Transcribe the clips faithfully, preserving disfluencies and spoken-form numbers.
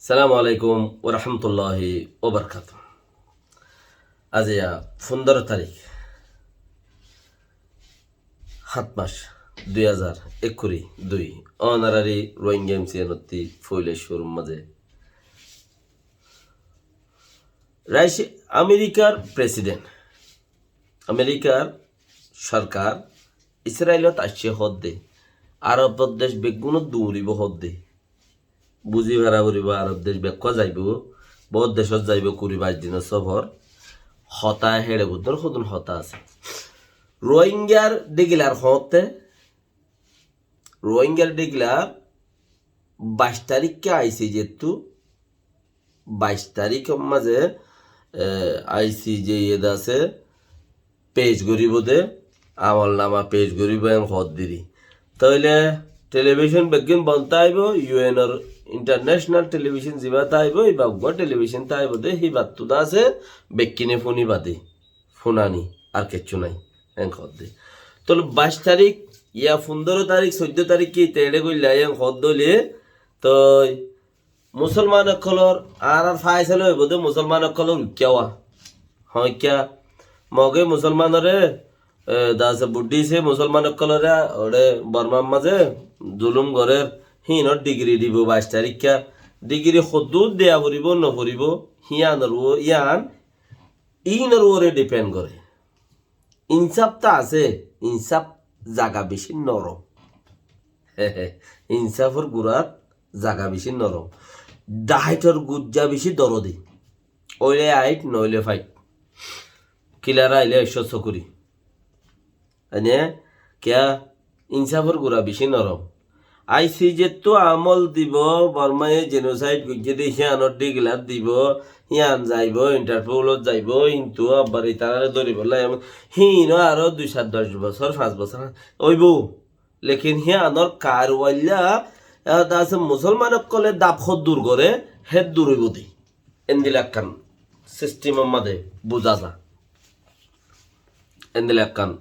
Assalamu alaikum wa rahmatullahi wa barakatuhu. Aijja fundoro tarik, háñt mac, dui házar ekkuri dui. Ónorari Rohingya M C N ottú foila cúrur mazé Raci-, Amerikar president, Amerikar sorkar Israilot aiccé hoódde, Arob dec beggúnot duñribóu hoódde. Buzí fara foribóu, Arob dec bekkúa zaibóu, boóut decót zaibóu, kuri baic dinor sófor. Hotá héçe buddór hodún hotá asé. Rohingyar dhegilar hoóñtte, Rohingyar dhegilar baic tarikká I C J ttu, baic tarikór mazé, e, I C J e dase pec goríbou de, amolnama pec goríbou en hoódde. Tóile telebicon beggín bon táibou, U N or international telebicon zibá táibou, ibá uggúa telebicon táibou de, híbattú dase bekkíne fúniba de. Fúnani, ar kiccú nái, en hoódde. Tóile baic tarik, ya fundoro tarik, soiddó tarik ki ite eçé goillá, en hoódde óile, toi Musolman ókkolor, añárar faisala óibou de Musolman ókkolor uikká ówa. Hoikká, Moge Musolmanoré, e, dase Buddhist e Musolman ókkoloré, ore Bormar mazé zulum gorér, híinor digiri dibou baic tarikká. Digiri hoddúr deya foribóu, no foribóu, híanor uo-, hían, híinor uore dipend goré. Insáf to asé, insáf zaga beci norom. Insáfor gurat zaga beci norom. Dahaitor gujja beci dorodi. Óile ait, noóile fait. Kilar aile ecó sokuri. Ene, kiya, insáfor gura beci norom. I C J ttu amol dibou, Bormaye genocide goijjé de, híanor dhegilar dibou, hían zaibou, Interpolot zaibou, kintu abbar itarare dóribolla emon, híino aró dui sair doc bosór, fañs bosór óibou. Lekin híanor karwailla, e, dase Musolman ókkole daf hoddúr goré, héddúr óibou de. Endilla ekkán sistemor mazé buzá za. Endilla ekkán.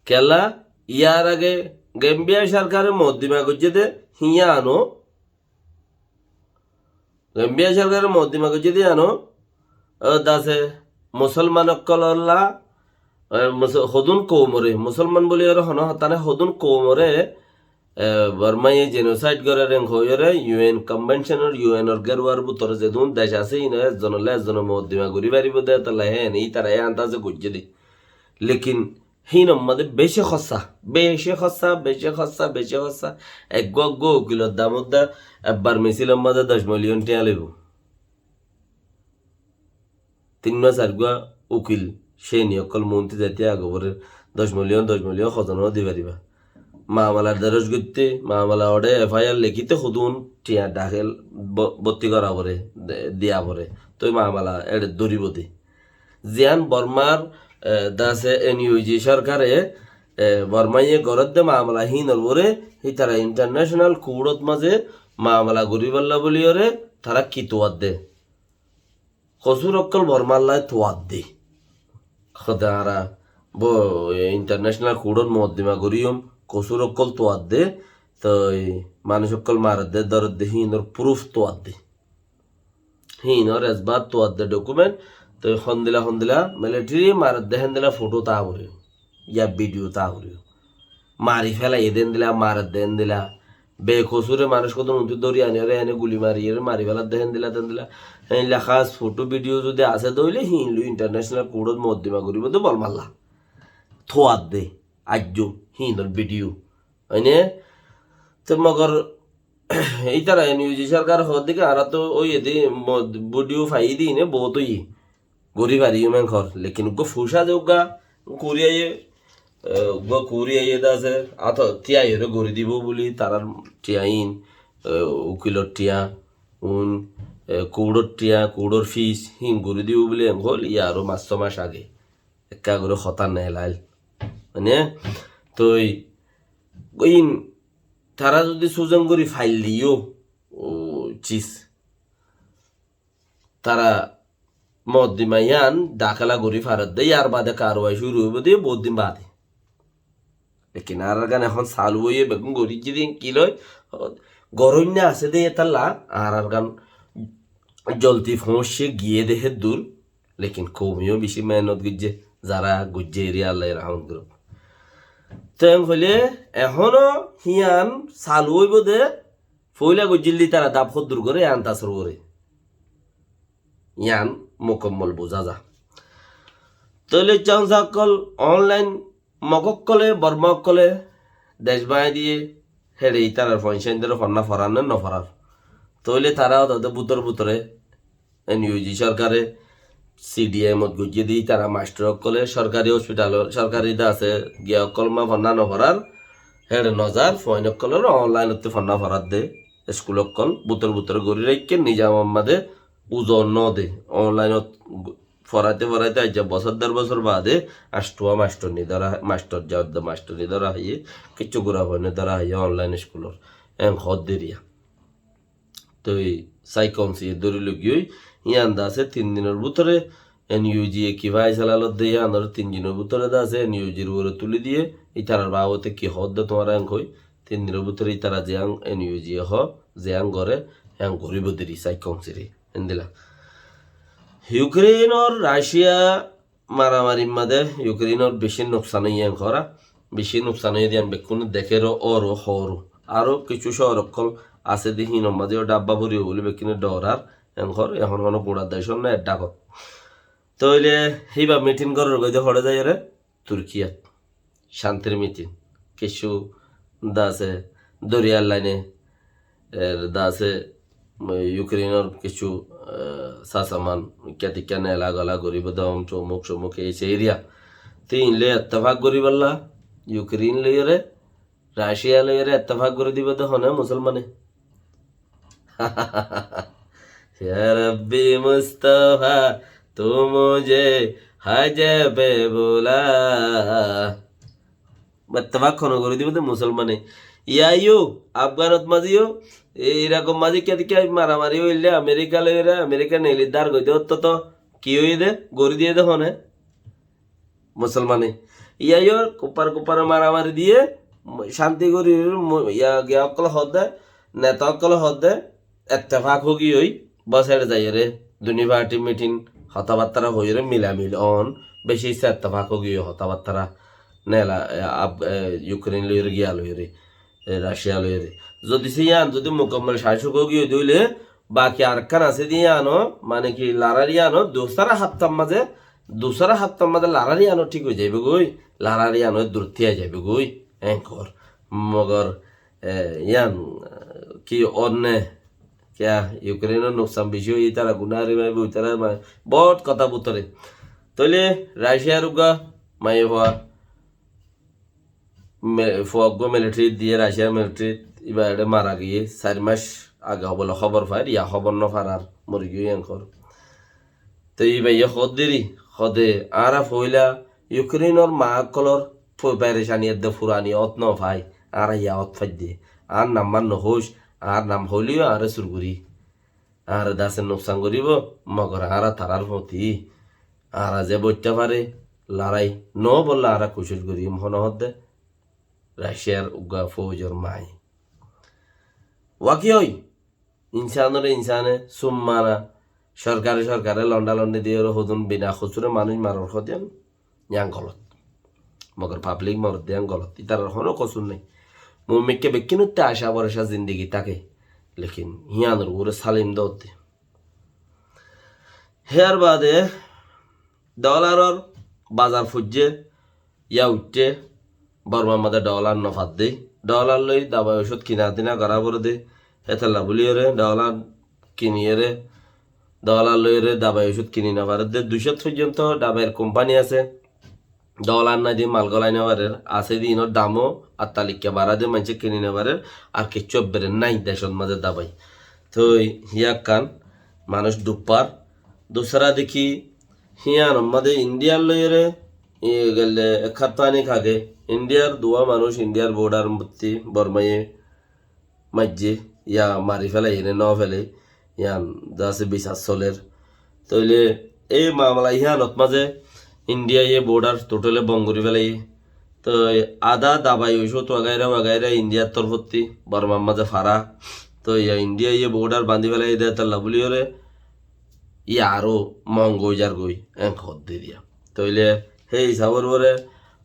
Kiyólla, yar age Gambia sorkare mokoddima goijjé de, híyano, Gambia sorkare mokoddima goijjé de híyano, ó dase Musolman ókkolólla, e, mus-, hodún koumoré, Musolman buli ore hono hotá nái, hodún koumoré, e, Bormaye genocide gorér en hoiyóre, U N convention or, U N or geruar bútore zedún dec asé, híinor ezzonolla ezzone mokoddima gorí faribóu de, tolla hé, ítara hé andaze goijjé de. Lekin híinor mazé beci hóssa, beci hóssa, beci hóssa, beci hóssa. Eggúa eggúa ukilor dam uddá ebbar misilor mazé doc miliyon tiañ loibóu. Tinnúa sairgúa ukil, céni ókkol muúnti zaití agé borer doc miliyon, doc miliyon hozonó di faribá. Mamala deróc goitté, mamala oçé F I R lekíte hodún tiañ dakel bo-, bottí gorá foré, de-, diya foré. Toi mamala eçé dóribo de. Ziyán Bormar, e, dase N U G sorkare, e, Bormaye gorédde mamala híinor uore, hítara international court ot mazé mamala goríbolla buli ore, tará ki tuadde? Kosúr ókkol Bormallá tuadde. Hóde añára bo-, international court ot mokoddima goríyum, kosúr ókkol tuadde, toi manúic ókkol maredde, dóredde, híinor proof tuadde. Híinor esbat tuadde document, toi hondila hondila military maredde héndila foto táa foribó, ya video táa foribó. Mari félaiyé de héndila, maredde héndila, bekosúre manúic hodún untú dóri aníyore ene guli mariyóre mari féladde héndila téndila. Héndila hás foto video zodi asé de óile híin loi international court ot mokoddima goríbo de Bormallá. Tuadde, aijjó, híinor video. Óine, te mogor ítara N U G sorkar hoódde ki, añára to óiye de, mo-, video faiyí de, ine boóut óiye. Gorí fariyum en hoór. Lekin uggúa fucá de uggúa kuriyaye, e, uggúa kuriyaye de asé, ato tiañore gorí dibou buli, tarár tiañ íin, e, ukilor tiañ, un, e, kuçór tiañ, kuçór fis, híin gorí dibou buli en hoóil, yá aró mac só mac age. Ekká gorí hotá nelail. Mane, toi, íin, tará zodi suzen gorí failleyó, o, cis. Tará mokoddima yían dakela gorí faredde, yar bade karwai cúru óibo de bout din bade. Lekin añárar gán ehón salu óiye, beggún gorí giyé de ki loi, goróinna asé dé yétalla añárar gán zoldi foóñiccé giyé dé héddur, lekin koumeyó bicí meénot goijjé, zará goijjé eré Allaye rahmot gorók. Te hoilé ehóno híyan salu óibou dé, foóila goijjíl dé ítara daf hóddur goré, yián tasor goré. Yián mukammol buzá za. Tóile chonsa ókkol online Mog ókkolé, Borma ókkolé dec báñgi diyé, héçe ítarar foiñsáindóre fonná forar né noforar. Tóile tará ódode bútore bútore NUG sorkare CDM ot goijjé dé ítara mastor ókkolé sorkari hospital, sorkari de asé giya ókkol ma fonná noforar, héçe nozar, foin ókkolóre online ottú fonná forar dé, iskul ókkol bútore bútore gorí raikké, nizam ammáde uzon no de, online ot foraite foraite aijja bosór der bosór baade añctúa mastorni dóra, mastor zaudda mastorni dóra háiye, kiccú gura foinne dóra háiye online iskulor. En hoddiriya. Toi sai kounsiye dóri logiyói, yián de asé tin dinor bútore NUG e ki faisala lodde yiánore tin dinor bútore de asé NUG r uore tuli diye, itarar babote ki hodde tuáñra en hoi, tin dinor bútore itara ziyán NUG e ho, ziyán gore, yián goribo deri sai kounsire. Endilla. Ukrainor Racia maramarir máze Ukrainor beci nuksan óiye en hora, beci nuksan óiye de yián bekkúne dekér ó, ór ó, hoór ó. Aró kessú cóor ókkol asé de hínor máze ó dhabba foribo buli bekkúne dhorar en hor, ehón honó gura dec ó nái, ek dhakot. Tóile híba mitin gorór goi de hoçé zaiyóre, Turkiyat. Cántir mitin. Kessú de asé doriyar laine, er de asé, e, Ukrainor kessú, e, sasaman, ikká tikká nela gola goribo de, omuk somuk ei sei eriya. Te iín loi ettefak goribolla, Ukrain loiyóre, Racia loiyóre ettefak gori dibo de hone musolmane. یا ربی مصطفی تو مجھے حج پہ بلا۔ Ettefak hone gori dibo de musolmane. Iyá yó, Afganot mazé yó, e, Irakot mazé kiyá de kiyá maramari óile Amerika loiyóre, Amerika neili dar goi de otto to ki óiye de, gori diye de hone. Musolmane. Iyá yó kupar kupar maramari diye, cánti gori, mu-, iyá, iyá ókkol hodde, neta ókkol hodde, ettefak ógiyoi, bosere zaiyóre, duni parti mitin, hotabattara hoiyóre, milamil on, beci issa ettefak ógiyoi hotabattara, nela, e, Af-, e, Ukrain loiyóre giya loiyóre, e, Racia loiyóre. Zodi se yián, zodi mukammol cacok ógiyoi de óile, baki arekkán asé de yiáno, mane ki larar yiáno, dusara haftar mazé, dusara haftar mazé larar yiáno thík ói zaibo goi, larar yiáno dur tíya zaibo goi, en hor. Mogor, e, yián, e, ki onne, kiya, Ukrainor nuksan beci óiye, itara guna ari maibo, itara ma-, bout hotá bútore. Tóile Raciar uggwá maiyafua, me-, fua uggwá military diye, Raciar military, iba ere mara giye, sair mac age hobole hobor fair, ya hobor no farar, mori giye en hor. Te iba ye hoddiri, hode, añára foila Ukrainor ma ókkolor fo-, perecani edde furani ot no fai, añára ya ot faidde. Añár nam man no hoic, añár nam hoileyo añáre sur gori. Añáre de asé nuksan goribo, mogor añára tarar foti, añára ze boitta fare, larai no bolla añára kucíc gorim, hone hodde, Raciar uggwá foujor mai. Waki oi, insanore insane, summana, sorkare sorkare londa londi diyore hodún bina kosure manúic maror hodde yián golot. Mogor public morot de yián golot. Itarar hono kosur nai. Mumin ke bekkúnotte aca borosa zindigi táke. Lekin híyanor uore salim dotte. Híyar bade dolaror bazar foijje, ya uiththé, Bormar mazé dolar no fadde. Dolar loi dabai ocud kina tina gora forede. Hétolla buliyore dolar kiniyore, dolar loiyore dabai ocud kini no faredde. Duicót foijjonto dabair kompani asé. Dolar nai de mal golai no farer, asé de inor damo attalikka bara de maincé kini no farer, ar kessú ebbere nai decot mazé dabai. Toi híyakkan manúic duppar. Dusara deki híyanor mazé Indiar loiyore, e, gelle ek hapta anik age Indiar duwa manúic Indiar border botti Bormaye maijje, ya mari félaiye né no félaiye, yián de asé bisar soler. Tóile ei mamala yiánot mazé Indiaye border totally bon gori félaiye. Toi ada dabai ocud wagaira wagaira Indiar torfotti Bormar mazé fara. Toi yá Indiaye bodhar bandí félai de, hétolla buli óre yá aró mongo ói zargói, en hoódde diya. Toile hé hísabor uore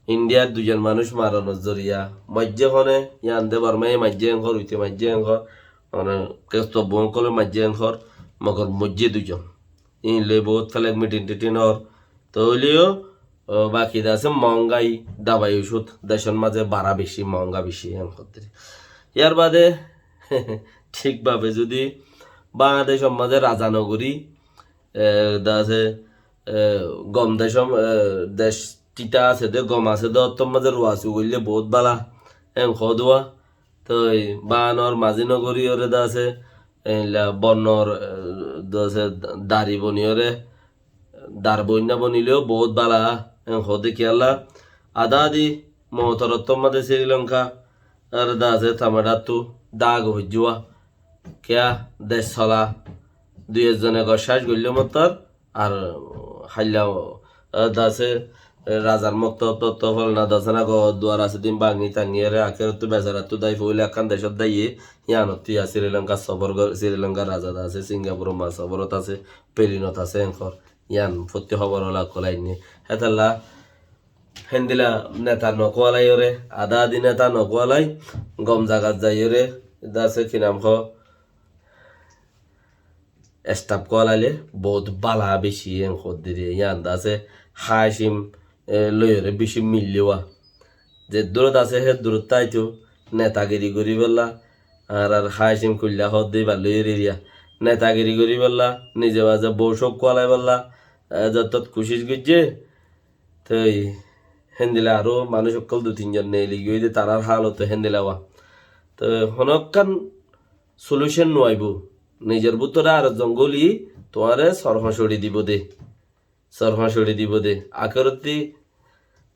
Indiar duizon manúic maranor zoriya maijjé hone, yían de Bormaye maijjé en hoór, uite maijjé en hoór, mane kestobbu ókkole maijjé en hoór, mogor moijjé duizon. Íin loi bout felek mitin titin ór. Toileyo, o, baki de asé mongai dabai ocud decor mazé bara beci, monga beci, en hoddiri. Yar bade thík bábe zudi Bangladecor mazé raza no gorí, e, de asé, e, gom decor, e, dec tita asé de, gom asé de, óttor mazé ruasu goille bout bála, en hoó de. Toi banor mazi no gorí ore de asé, eilla bonnor, e, de asé dari boni ore, dar boinna bonileo bout bála, en hoó de kiyólla. Adá adi motor ottor mazé Sri Lanka, ar de asé Tamil Nadu, dago foijjúa. Kiyá dec sola, dui ekzone gor các goille mottor, ar háilla, e, de asé, e, razar moktob toktob folna de asé na, gor duar asé din bangi tangi ore, akerottú besarattu dai foila ekkán decot daiye, yíanottú yá Sri Lanka sofor gor, Sri Lanka raza de asé, Singapurot ma soforot asé, pelinot asé, en hoór, yían fottí hobor ola kola ainné. Hétolla héndila neta no kuwalai ore, adá adi neta no kuwalai, gom zagat zai ore, de asé ki nam hoó, estaf kuwalaile bout bála beci en hoddiri, yían de asé Hacim, e, loi ore beci mille wa. Ze durot asé hé durot táito, netagiri goríbolla, ar ar Hacim kuilla hoddé ibar loi ore eriya. Netagiri goríbolla, nize baze bou cóuk kuwalaibolla, e, zottót kucíc goijjé, toi héndila aró manúic ókkol dui tin zon neeli giyói de, tarár hálot héndila wa. Toi honókkan solution no aibo. Nizor bútore ar zongoli tuáñre sorhoñcori dibo de. Sorhoñcori dibo de. Akerottí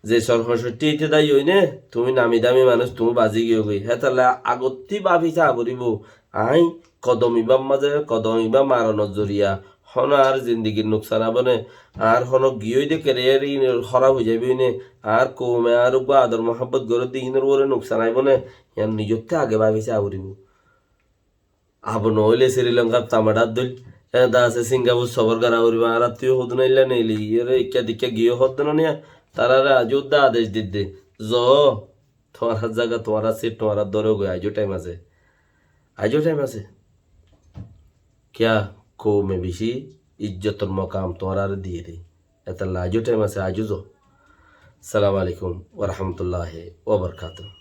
ze sorhoñcori ite dai óine, tuñí nami dami manúic, tuñí bazi giyógoi. Hétolla agottí báfi saa foribo. Aññí kodom ibár mazé, kodom ibá maranor zoriya honó añár zindigir nuksan aibó né, añár honó giyói de keriyar inor hóraf ói zaibói né, añár koume añár uggúa ador muhábbot gorédde inor uore nuksan aibó né, yián nizottú age báfi saa foribo. Abo noóile Sri Lankar tamathár dóil, e de asé Singapur sofór gora foribo, añárattú hodún ailla neeli, iyóre ikká dikká giyó hoddé no niya, taráre aijjó udda adec didde, zoó, tuáñrar zaga, tuáñrar sit, tuáñrar dóre goi, aijjó thaim asé. Aijjó thaim asé. Kiyá koume bicí ijjotor mokam tuáñráre diyé dé. Etolla aijjó thaim asé, aijjó zo. Assalamu alaikum wa rahmatullahi wa barakatuhu.